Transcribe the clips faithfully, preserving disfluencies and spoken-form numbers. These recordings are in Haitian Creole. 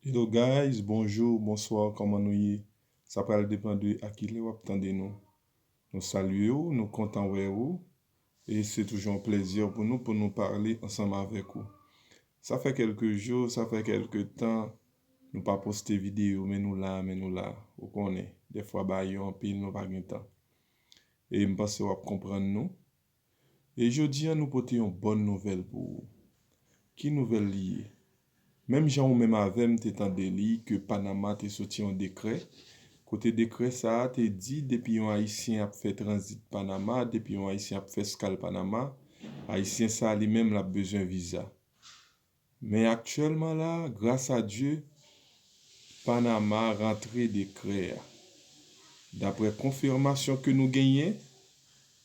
Hello guys, bonjou, bonswa, kòman nou ye? Sa pral depann de a kilè w ap tande nou. Nou salye w, nou kontan wè ou, e se toujou yon plezi pou nou, pou nou pale ansanm avèk ou. Sa fè kèlke jou, sa fè kèlke tan, nou pa poste videyo, men nou la, men nou la. Ou konnen, dèfwa bagay yo anpil, nou pa gen tan. E m panse w ap konprann nou. E jodi a, nou pote yon bòn nouvèl pou ou. Ki nouvèl li ye? Menm jan ou menm avè m te tande li ke Panama te soti yon dekrè, kote dekrè sa a te di depi yon Ayisyen ap fè tranzit Panama, depi yon Ayisyen ap fè eskal Panama, Ayisyen sa a li menm l ap bezwen viza. Men aktyèlman la, gras a Dye, Panama rantre dekrè a. Daprè konfimasyon ke nou genyen,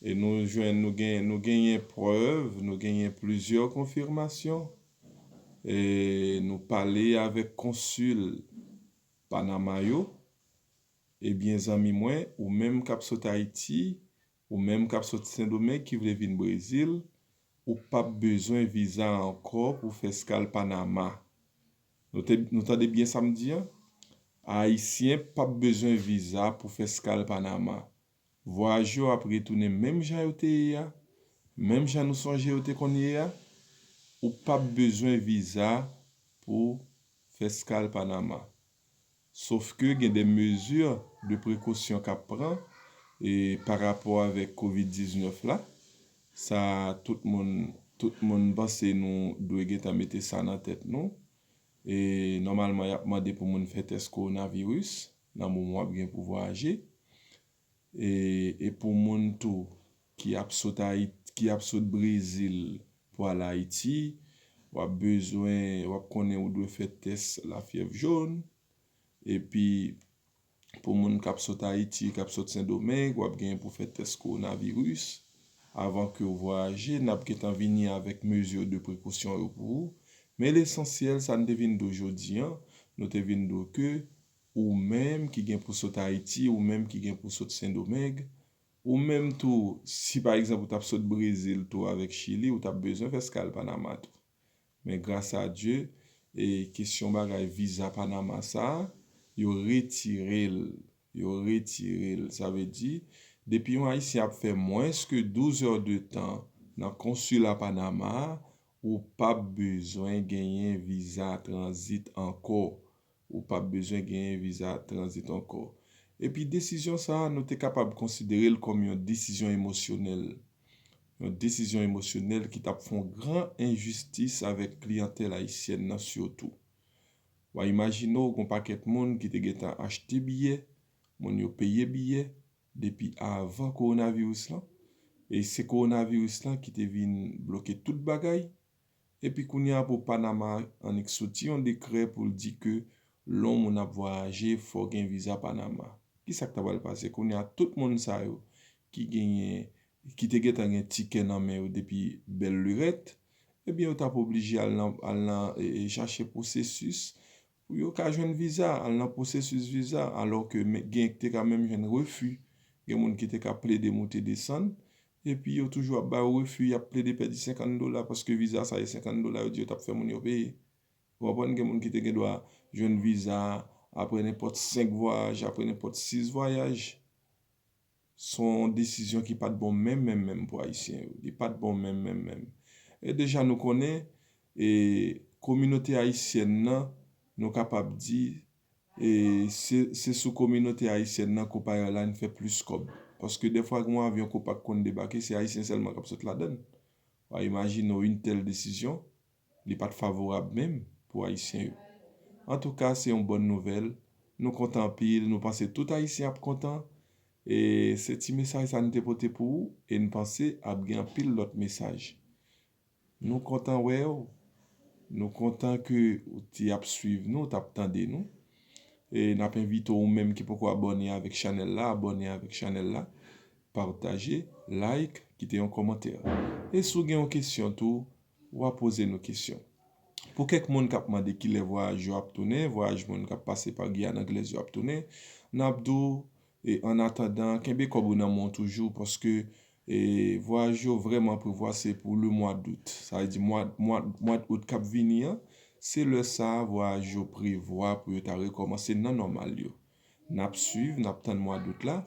e nou jwenn, nou gen, nou genyen prèv, nou genyen plizyè konfimasyon, e nou pale avèk konsil Panama yo, ebyen, zanmi mwen, ou menm k ap sot Ayiti, ou menm k ap sot Sendomeng ki vle vin Brezil, ou p ap bezwen viza ankò pou fè eskal Panama. Nou te, nou tande byen sa m di an? Ayisyen p ap bezwen viza pou fè eskal Panama. Vwayaj yo ap retounen menm jan yo te ye a, menm jan nou sonje yo te konn ye a. Ou p ap bezwen viza pou fè eskal Panama. Sof ke gen de mezi de prekosyon k ap pran e pa rapò avèk kovid diznèf la. Sa tout moun, tout moun panse nou dwe gentan mete sa nan tèt nou. E nòmalman, y ap mande pou moun fè tès kowonaviris nan moman w ap gen pou vwayaje. E, e pou moun tou ki ap sot Ayit-, ki ap sot Brezil pou al Ayiti, w ap bezwen, w ap konnen ou dwe fè tès lafyèv jòn. Epi, pou moun k ap sot Ayiti, k ap sot Sendomeng, w ap genyen pou fè tès kowonaviris. Avan ke w vwayaje, n ap gentan vini avèk mezi de prekosyon yo pou ou. Men lesansyèl, sa n te vin di w jodi an, nou te vin di w ke ou menm ki gen pou sot Ayiti, ou menm ki gen pou sot Sendomeng, ou menm tou, si pa egzanp ou t ap sot Brezil tou avèk Chili, ou t ap bezwen fè eskal Panama tou. Men gras a Dye, e kesyon bagay viza Panama sa a, yo retire l. Yo retire l. Sa vle di, depi yon Ayisyen ap fè mwens ke douz è de tan nan konsila Panama a, ou p ap bezwen genyen viza tranzit ankò. Ou p ap bezwen genyen viza tranzit ankò. Epi desizyon sa a, nou te kapab konsidere l kòm yon desizyon emosyonèl. Yon desizyon emosyonèl ki t ap fè yon gran enjistis avèk kliyantèl ayisyèn nan sitou. W a imajine w, gen yon pakèt moun ki te gentan achte biyè, moun yo peye biyè depi avan kowonaviris lan. E se kowonaviris lan ki te vin bloke tout bagay. Epi kounye a pou Panama annik soti yon dekrè pou l di ke lè yon moun ap vwayaje, fò gen viza Panama. Kisa k ta pral pase? Kounye a tout moun sa yo ki genyen, ki te gentan gen tikè nan men yo depi bèl lirèt, ebyen yo t ap oblije al nan, al nan, e, e, chache pwosesis pou yo ka jwenn viza, al nan pwosesis viza, alò ke men, gen ki te ka menm jwenn refi, gen moun ki te ka plede moute desann, epi yo toujou ap ba yo refi, y ap plede pèdi senkant dola, paske viza sa e senkant dola yo di yo t ap fè moun yo peye. Ou konprann, gen moun ki te gen dwa jwenn viza apre nenpòt senk vwayaj, apre nenpòt sis vwayaj. Se yon desizyon ki pa t bon menm, menm, menm pou Ayisyen yo. Li pa t bon menm, menm, menm. E deja nou konnen, e, kominote ayisyèn nan, nou kapab di, e, se, se sou kominote ayisyèn nan Copa Airlines fè plis kòb. Paske dèfwa gen yon avyon Copa k konn debake, se Ayisyen sèlman k ap sot ladan l. W a imajine w yon tèl desizyon, li pa t favorab menm pou Ayisyen yo. Antouka, se yon bòn nouvèl. Nou kontan anpil, nou panse tout Ayisyen ap kontan. E se ti mesaj sa n te pote pou ou, e n panse ap gen anpil lòt mesaj. Nou kontan wè w. Nou kontan ke w te ap swiv nou, w t ap tande nou. E n ap envite w, ou menm ki poko abòne avèk chanèl la, abòne avèk chanèl la. Pataje, like, kite yon kòmantè. E si w gen yon kesyon tou, w a poze nou kesyon. Pou kèk moun k ap mande kilè vwayaj yo ap tounen, vwayaj moun k ap pase pa Giyàn Anglèz yo ap tounen, n ap di w, e, an atandan, kenbe kòb ou nan men w toujou, paske, e, vwayaj yo vrèman prevwa se pou le mwa dout. Sa vle di mwa, mwa, mwa dout k ap vini an, Se lè sa a vwayaj yo prevwa pou yo ta rekòmanse nan nòmal yo. N ap swiv, n ap tann mwa dout la.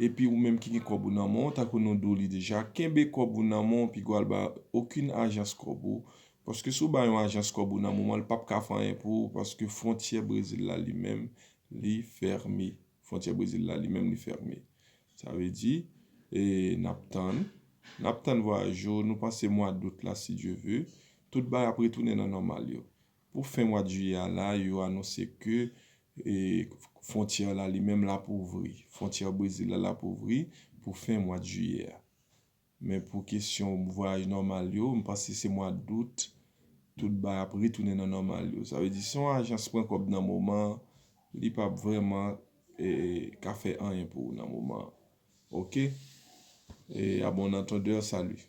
Epi ou menm ki gen kòb ou nan men w, tankou nou di w li deja, kenbe kòb ou nan men w, piga w al ba okenn ajans kòb ou. Paske si w ba yon ajans kòb ou nan moman, li p ap ka fè anyen pou ou, paske fwontyè Brezil la li menm, li fèmen. Fwontyè Brezil la li menm, li fèmen. Sa vle di, e, n ap tann, n ap tann vwayaj yo, nou panse mwa dout la, si Dye ve, tout bagay ap retounen nan nòmal yo. Pou fen mwa jiyè a la, yo anonse ke, e, fwontyè la li menm l ap ouvri. Fwontyè Brezil la l ap ouvri pou fen mwa jiyè a. Men pou kesyon vwayaj nòmal yo, m panse se mwa dout, tout bagay ap retounen nan nòmal yo. Sa vle di, si yon ajans pran kòb nan moman, li p ap vrèman, e, ka fè anyen pou ou nan moman an. Oke? E, à bon entendeur, salut.